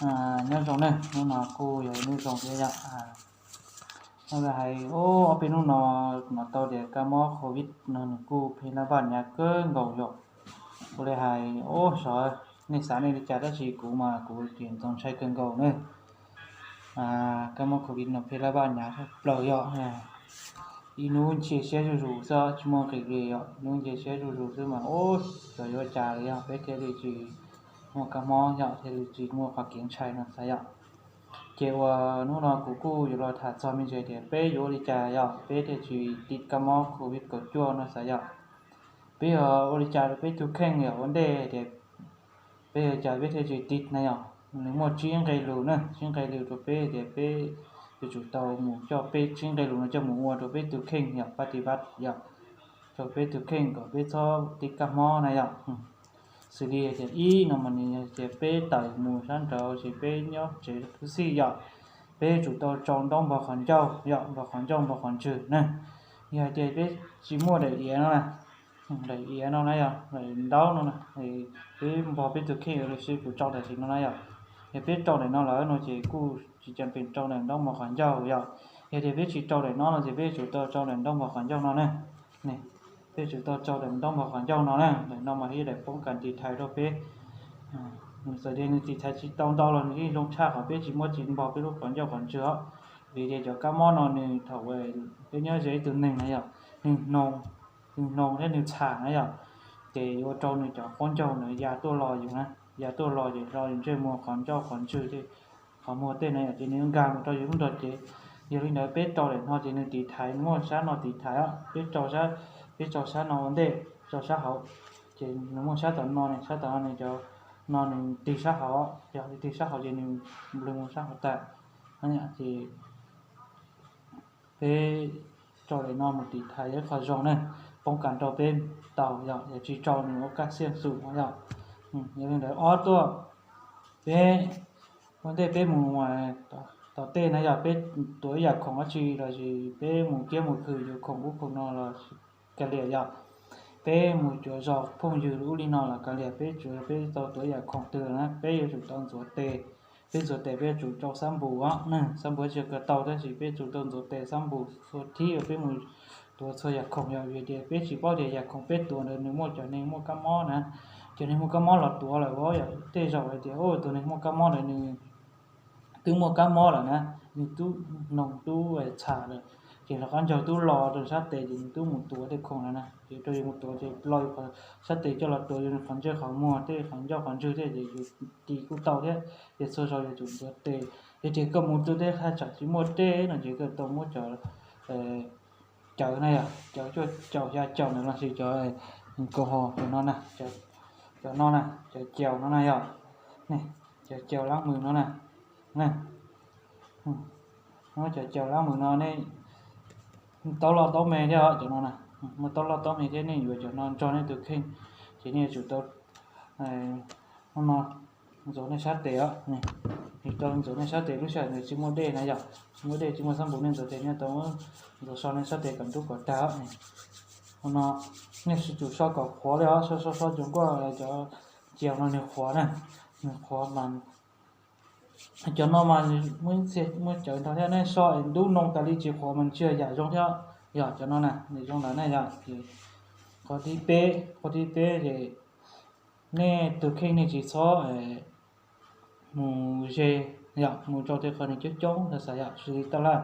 Nyob zoo ne, hnub no kuj yog ib hnub zoo thiab yom. Muaj li hais, ob peb hnub no hnov tau tias kab mob covid no nws kuj pheej laj vaj nyav kawg nkaus yom. Ua li hais, xyov nej xav nej li cas tab sis kuv mas kuv ces ntxhov ntshai kawg nkaus ne. Kab mob covid no pheej laj vaj nyav plaws yom. Ib hnub nce siab zuj zus xwb tsis muaj nqis li yom, ib hnub nce siab zuj zus xwb mas ub, xyov yuav cas li yog peb thiaj li tsis muaj kab mob yom, thiaj li tsis muaj qhov kev ntshai no xav yom. Ces uas hnub no kuv kuj yuav los tham txog me ntsis tias peb yuav ua li cas yom peb thiaj tsis tiv kab mob covid kaum cuaj no xav yom. Peb yog ua li cas rau peb tus kheej yom, ua ntej tias peb ua cas peb thiaj tsis tiv na yom. Nws muaj tsib nqe lus na, tsib nqe lus rau peb tias peb yuav tsum tau mus coj peb tsib nqe lus no coj mus ua rau peb tus kheej yom, pab tiv vaj yom, rau peb tus kheej kom peb txhob tiv kab mob na yom. Xws li tias ib no mas nws tias peb tawm mus sab nraud ces peb nyob tsev huv xij yom, peb yuav tsum tau tsau ntaub npog qhov ncauj yom, npog qhov ncauj npog qhov ntswg na. Yog hais tias peb tsis muaj daim iav no na, daim iav no na yom, daim ntaub no na, peb npog peb tus kheej ua li kuv tsau tam sim no na yom. Yog peb rau daim no lawm no ces kuj tsis cam peem rau daim ntaub npog qhov ncauj yom. Yog tias peb tsis rau daim no no ces peb yuav tsum tau tsau daim ntaub npog qhov ncauj no na. Peb yuav tsum tau tsau daim ntaub npog qhov ncauj no na, daim no mas yog daim poob kas tiv thaiv rau peb. Nws txawm tias nws tiv thaiv tsis tau ntau los nws yeej zoo tshaj qhov peb tsis muab tsis npog peb lub qhov ncauj qhov ntswg os. Vim tias cov kab mob no nws thaum peb nyob ze ib tug neeg na yom, nws hnoos, nws hnoos thiab nws txham na yom, ces yuav ua rau nws cov qaub ncaug ntawd ya tuaj los yus na, ya tuaj los ces rau yus ntsej muag qhov ncauj qhov ntswg tej, qhov muag tej na yom, ces nws yuav nkag mus rau yus lub nrog cev. Yog li ntawd peb rau daim no ces nws tiv thaiv, nws muaj sab no tiv thaiv os, peb rau sab, peb rau sab no ua ntej, rau sab hauv, ces nws muaj sab tom no ne, sab tom no ne, cov no nws tig sab hauv, yog tig sab hauv ces nws nplwg mus sab hauv tag. Ces peb rau daim no mus tiv thaiv yog ib qho zoo na, poob kas rau peb tau yom, yog tsis rau nws ua kaj xiaj xum yom. Yog li ntawd ob tuaj, peb ua ntej peb mus tom tej na yom, peb tuav ib yam khoom dab tsi los sis peb mus kiab mus khw yuav khoom ub khoom no los kav liam yom. Peb mus cuav zos phooj ywg ub li no los kav liam, peb tsuas peb tau tuav ib yam khoom twg na peb yuav tsum tau ntxuav tes. Peb ntxuav tes peb yuav tsum rau xab npus os, xab npus tsis kawg tau tab sis peb yuav tsum tau ntxuav tes xab npus txhua thib uas peb mus tuav txhua yam khoom yom, vim tias peb tsis paub tias yam khoom peb tuav ntawd nws muaj cov neeg muaj kab mob na. Cov neeg muaj kab mob los tuav lawm os, yog tej zaum hais tias tus neeg muaj kab mob ntawd nws twb muaj kab mob lawm na, nws tub noog tub txham lawm, ces los qab ncaug tub los rau sab tes ces nws twb mus tuav tej khoom lawm na, ces rau yus mus tuav ces los yus sab tes coj los tuav yus qhov ntsej qhov muag tej qhov ncauj qhov ntswg thiab ces yus tis kuj tau thiab, ces txhua zaus yuav tsum ntxuav tes. Yog tias koj mus rau tej thaj tsam tsis muaj dej no ces koj tau muab cov cawv na yom, cawv cuaj caum xya caum ntawd los sis cov nkauj ho cov no na, cov no na, cov caus no na yom, cov caus lab mws no na, muab cov caus lab mws no nej taub loj taub me thiab cov no na, muaj taub loj taub me thiab nej yuav cov no nrog nej tus kheej, ces nej yuav tsum tau no ntxuav nej sab tes os. Tau ntxuav nej sab tes lub sij hawm nws tsis muaj dej na yom, tsis muaj dej tsis muaj xab npus nej ntxuav tes nej tau ntxuav so nej sab tes kom ntub kom tag os. Ua no nej yuav tsum so kom qhuav li os, so so so cov nkuaj cov caus no nws qhuav na, nws qhuav mas cov no mas muaj cawv nrog thiab nej so es ntub noo tas li tsis qhuav mas tsis yog yam zoo thiab. Yog cov no na nws zoo lawm na yom. Qhov thib peb, qhov thib peb ces nej tus kheej nej tsis txhob mus ze yom, mus rau tej qhov nws coob coob los xav yom, xws li taj laj,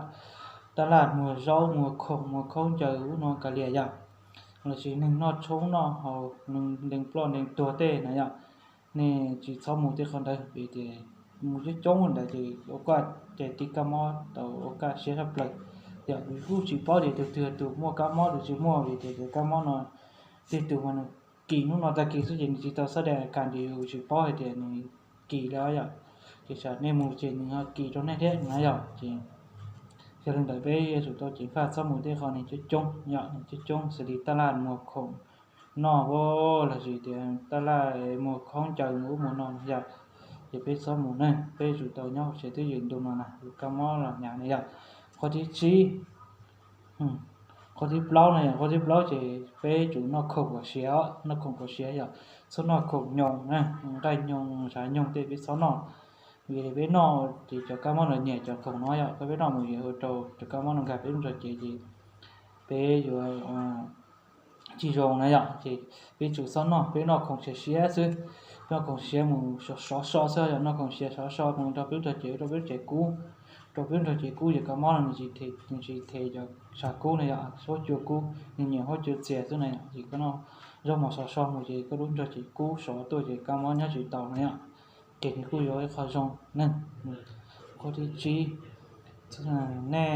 taj laj muag zaub muag khoom muag khaub ncaws ub no kav liam yom, los sis neeg noj tshoob noj haus neeg ntees ploj ntees tuag tej na yom. Nej tsis txhob mus tej qhov ntawd vim tias mus coob coob ntawd ces ua kaj ces tiv kab mob tau ua kaj siab tshaj plaws. Yog kuv kuj tsis paub tias tus twg tus muaj kab mob tus tsis muaj vim tias cov kab mob no tej tus mas nws kis hnub no tag kis xwb ces nws tsis tau xab dais kas ces yus tsis paub hais tias nws kis li yom. Ces tsam nej mus ces nws ho kis rau nej thiab na yom. Ces yog li ntawd peb yuav tsum tau ceev faj txhob mus tej qhov nws coob coob yom, nws coob coob xws li taj laj muag khoom noj los sis tias taj laj muag khaub ncaws mus ub mus no yom. Ces peb txhob mus ne, peb yuav tsum tau nyob hauv tsev twj ywm ntu no na, yus kab mob los hnyav na yom. Qhov thib tsib, qhov thib plaub no yom, qhov thib plaub ces peb yuav tsum noj khoom kom siav, noj khoom kom siav yom, txhob noj khoom nyoos na, nqaij nyoos sav nyoos tej peb txhob noj. Vim peb noj ces cov kab mob no nyiam cov khoom no yom, koj peb noj mus yuav ua rau cov kab mob no nkag peb lub nrog cev ces peb yuav tsis zoo na yom. Ces peb tsum txhob noj, peb noj khoom siav siav xwb, noj khoom siav mus sov so xwb yom, noj khoom siav sov so mus rau peb lub nrog cev, rau peb lub cev kub, rau peb lub nrog cev kub ces kab mob no nws tsis them, nws tsis them cov tshav kub na yom, huab cua kub, nws nyiam huab cua txias xwb na yom. Ces koj noj zaub mov sov so mus ces koj lub nrog cev kub sov tuaj ces kab mob nyob tsis tau na yom. Ces nws kuj yuav ib qho zoo neeg. Qhov thib tsib, nej,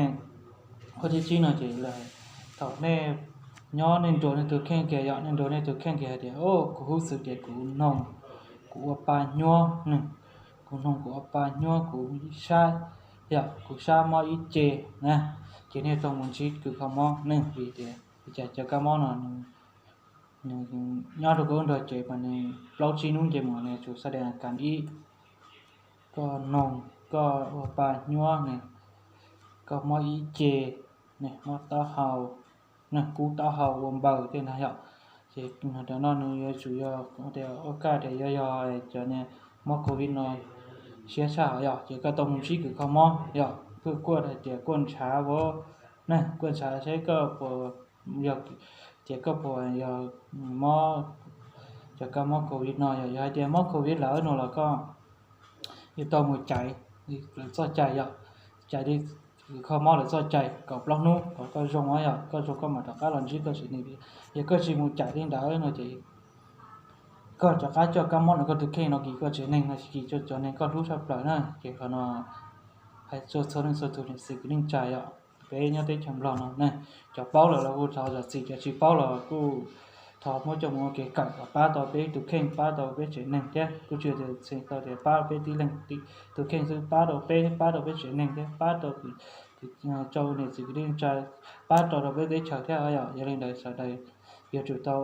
qhov thib tsib no ces thaum nej nyob nej nrug nej tus kheej kiag yom, nej nrug nej tus kheej kiag hais tias, o, kuv hub xwm tias kuv noog, kuv ua pa nyuab ne, kuv noog kuv ua pa nyuab, kuv sab, yog kuv sab mob ib ce na, ces nej tau mus ntsib kws kho mob neeg. Vim tias li cas cov kab mob no nws nyob rau koj lub nrog cev mas nws plaub tsib hnub nce mus nws tsum xa dej kas ib, koj noog, koj ua pa nyuab ne, koj mob ib ce ne, mob taub hau, kub taub hau ua npaws tej ntag yom. Ces cov no nws yuav tsum yog tias ua kaj tias yog yog cov mob covid no siab tshaj yom, ces koj tau mus ntsib kws kho mob yom, kuj kuaj hais tias kuaj ntshav ua, kuaj ntshav saib koj puas, yog tias koj puas yog mob cov kab mob covid no yom. Yog hais tias mob covid lawm no los koj yuav tau mus caiv lawv txoj cai yom, caiv li kws kho mob lawv txoj cai kaum plaub hnub kom koj zoo yom, koj zoo koj mam rov qab los ntsib koj tsev neeg. Yog koj tsis mus caiv li ntawd no ces koj rov qab coj kab mob no koj tus kheej no kis koj tsev neeg no kis cov neeg koj hlub tshaj plaws na. Ces qhov no hais txhua txhua leej txhua tus niam txiv kwv tij neej tsa yom, peb nyob teb chaws Nplog no ne, cov paub lawm los kuj thov zam txim, cov tsis paub los kuj thov muab coj mus ua kev kawm kom pab tau peb tus kheej, pab tau peb tsev neeg thiab kuj tsis tau tias pab peb tib leeg, tus kheej xwb, pab tau peb, pab tau peb tsev neeg thiab pab tau rau niam txiv kwv tij neej tsa, pab rau rau peb teb chaws thiab yom. Yog li ntawd sawv daws yuav tsum tau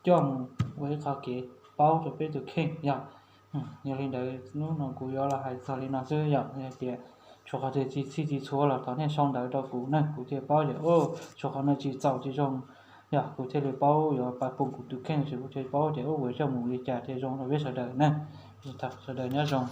coj mus ua ib qho kev paub rau peb tus kheej yom. Yog li ntawd hnub no kuv yuav los hais txog li no xwb yom, hais tias tshuav qhov twg tsis txhij tsis txhua los thov nej sau ntawv rau kuv ne, kuv thiaj paub tias tshuav qhov no tsis txaus tsis zoo, yog kuv thiaj li paub yuav pab pum kuv tus kheej, kuv thiaj paub tias ua coj mus li cas thiaj zoo rau peb sawv daws ne. Sawv daws nyob zoo.